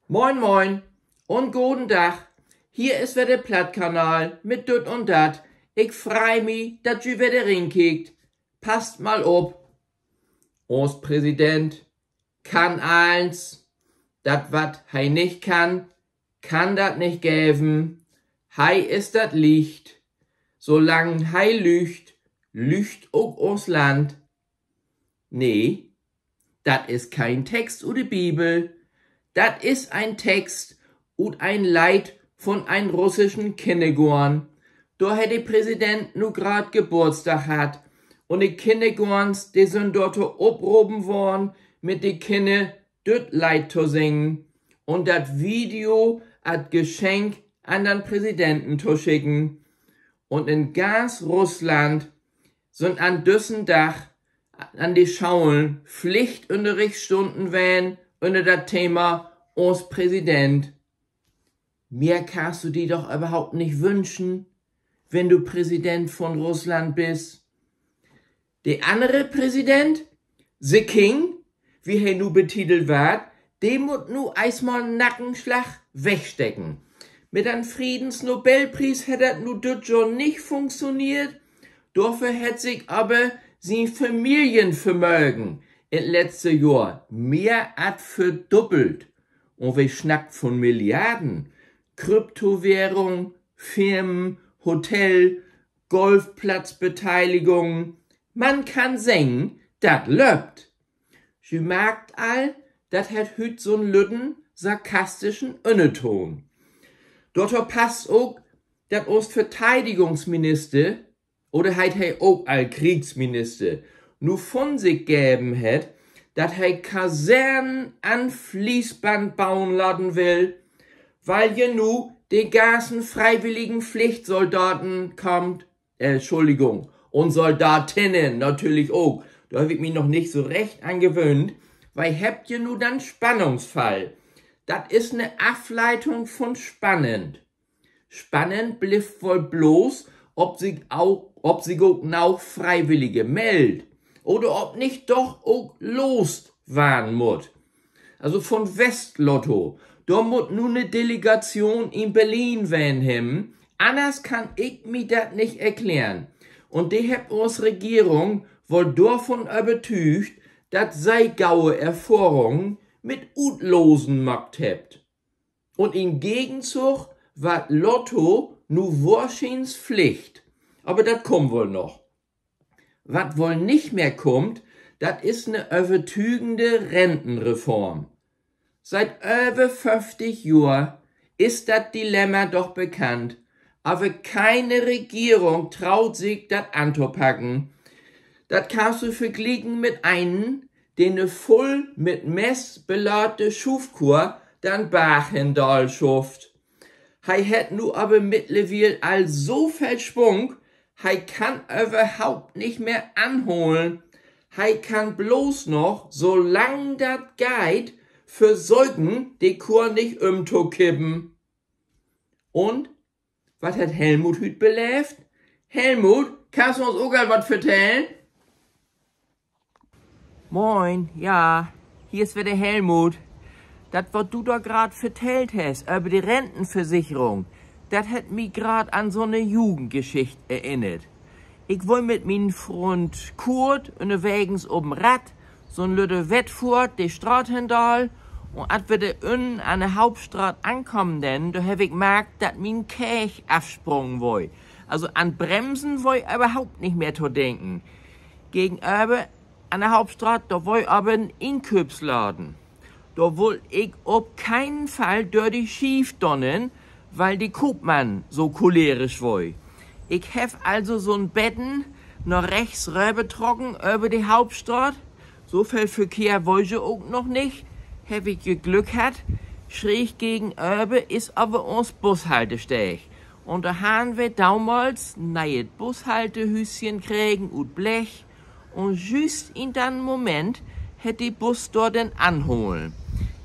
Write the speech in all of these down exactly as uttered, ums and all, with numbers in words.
Moin, moin un goden Dag. Hier is wedder de Plattkanal mit Düt un Dat. Ik frei mi, dat ji wedder rinkiekt. Passt mal op. Uns Präsident kann allens. Dat, wat he nich kann, kann dat nich geven. He is dat Licht. Solang he lücht, lücht ok uns Land. Nee, dat is keen Text ut de Bibel. Dat is en Text ut en Leed von en russischen Kinnergoorn. Dor hett de Präsident nu graad Geburtsdag hatt. Un de Kinnergoorns, de sünd dorto opropen worrn, mit de Kinner düt Leed to singen un dat Video as Geschenk an den Präsidenten to schicken. Un in ganz Russland sünd an düssen Dag an de Scholen Pflichtünnerrichtsstunnen ween ünner dat Thema Uns Präsident. Mehr kannst du di doch överhaupt nich wünschen, wenn du Präsident von Russland büst. De annere Präsident, the King, wie he nu betitelt warrt, de mutt nu eerstmal 'n Nackenslag wegsteken. Mit den Friedensnobelpries hett dat nu düt Johr nich funktioneert. Dorför hett sik aver sien Familienvermögen in't letzte Johr mehr as verdubbelt. Un wi snackt von Milliarden. Kryptowährung, Firmen, Hotel, Golfplatzbeteiligung. Man kann seggen, dat löppt. Ji markt al, dat hett hüüt so'n lütten sarkastischen Ünnertoon. Dorto passt ok, dat uns Verteidigungsminister, oder heet he ok al Kriegsminister, nu von sik geven hett, dat he Kasernen an Fließband bauen laten will, wiel je nu de ganzen freiwilligen Pflichtsoldaten kaamt, äh, Schuldigung, un Soldatinnen natürlich ok. Dor heff ik mi noch nich so recht an gewöhnt. Wi hebbt je nu den Spannungsfall. Dat is 'ne Afleitung von spannend. Spannend blifft woll blots, of sik ok, of sik ok noog Freiwillige mellt oder of nich doch ok lost warrn mutt. Also von Westlotto, dor mutt nu 'ne Delegatschoon in Berlin ween hebben, anners kann ik mi dat nich erklären. Un de hebbt uns Regierung woll dorvon övertüügt, dat se gode Erfahrungen mit Utlosen maakt hebbt. Un in Gegenzug warrt Lotto nu wohrschiens Pflicht. Aver dat kummt woll noch. Wat woll nich mehr kummt, dat is 'ne övertügende Rentenreform. Siet över föfftig Johr is dat Dilemma doch bekannt, aver keine Regierung troot sik, dat antopacken. Dat kannst du verglieken mit enen, de 'ne vull mit Mest belade Schuufkoor den Barg hendaal schufft. He hett nu aver mittlerwiel al so veel Swung, he kann överhaupt nich mehr anholen. He kann blots noch, solang dat geiht, versöken, de Koor nich ümtokippen. Un wat hett Helmut hüüt beleevt? Helmut, kannst du uns ok al wat vertellen? Moin, ja, hier is wedder Helmut. Dat, wat du dor graad vertellt hest över de Rentenversicherung, dat hett mi graad an so'ne Jugendgeschicht erinnert. Ik weer mit mien Fründ Kurt ünnerwegens op 'n Rad so'n lütte Wettfohrt de Straat hendaal, un as wi dor ünnen an de Hauptstraat ankamen, denn dor heff ik markt, dat mien Keeg afsprungen weer. Also an Bremsen weer överhaupt nich mehr to denken. Gegenöver an de Hauptstraat, dor weer aver en Inkööpsladen. Dor wull ik op keinen Fall dör de Schiev donnern, wiel de Koopmann so cholerisch weer. Ik heff also so'n beten na rechts rövertrocken över de Hauptstraat. So veel Verkehr weer je ok noch nich. Heff ik je Glück hatt. Schreeg gegenöver is aver uns Bushaltesteed. Un dor harrn wi domals 'n nee'et Bushaltehüüschen kregen ut Blech. Un jüst in den Moment hett de Bus dor denn anholen.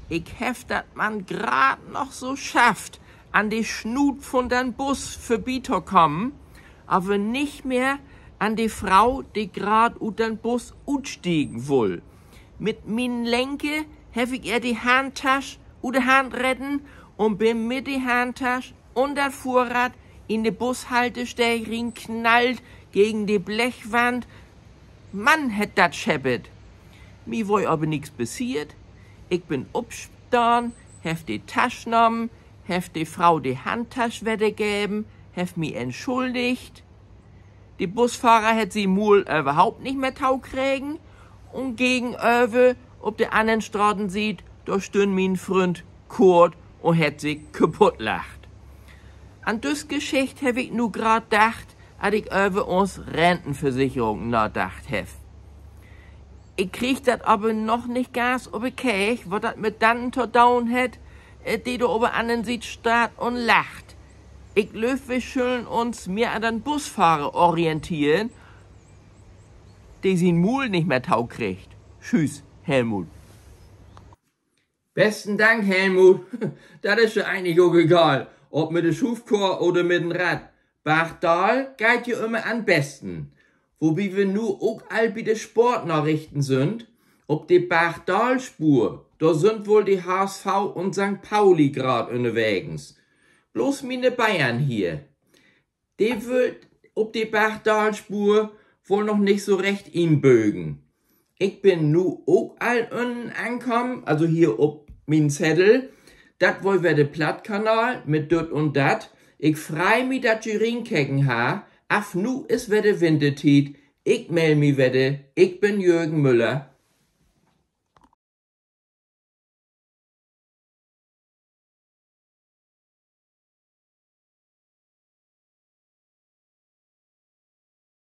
Ik heff dat man graad noch so schafft, an de Snuut vun den Bus vörbi to kamen, aver nich mehr an de Fro, de graad ut den Bus utstiegen wull. Mit mien Lenker heff ik ehr de Handtasch ut de Hand reten un bün mit de Handtasch un dat Fohrrad in de Bushaltesteed rinknallt gegen de Blechwand. Mann, hett dat scheppert! Mi weer aver nix passeert. Ik bün opstahn, heff de Tasch nahmen, heff de Fro de Handtasch weddergeven, heff mi entschuldigt. De Busfohrer hett sien Muul överhaupt nich mehr tokregen, un gegenöver op de anner Stratensiet, dor stünn mien Fründ Kurt un hett sik kaputtlacht. An düsse Geschicht heff ik nu graad dacht, as ik över uns Rentenversicherung nadacht heff. Ik krieg dat aver noch nich ganz op de Keeg, wat dat mit den to doon hett, de dor op de anner Siet steiht un lacht. Ik glööv, wi schullen uns mehr an den Busfohrer orienteren, de sien Muul nich mehr tokriggt. Tschüüs, Helmut. Besten Dank, Helmut. Dat is ja egentlich ok egal, of mit de Schuufkoor oder mit en Rad. Bargdaal geiht ja ümmer an'n besten. Wobi wi nu ok al bi de Sportnarichten sünd: Op de Bargdaalspuor, dor sünd woll de H S V un Sankt Pauli graad ünnerwegens. Bloots miene Bayern hier, de wüllt op de Bargdaalspuor woll noch nich so recht inbögen. Ik bün nu ok al ünnen ankamen, also hier op mien Zeddel. Dat weer wedder de Plattkanal mit Düt un Dat. Ik frei mi, dat ji rinkeken hebbt. Af nu is wedder Wintertiet. Ik mell mi wedder. Ik bün Jürgen Müller.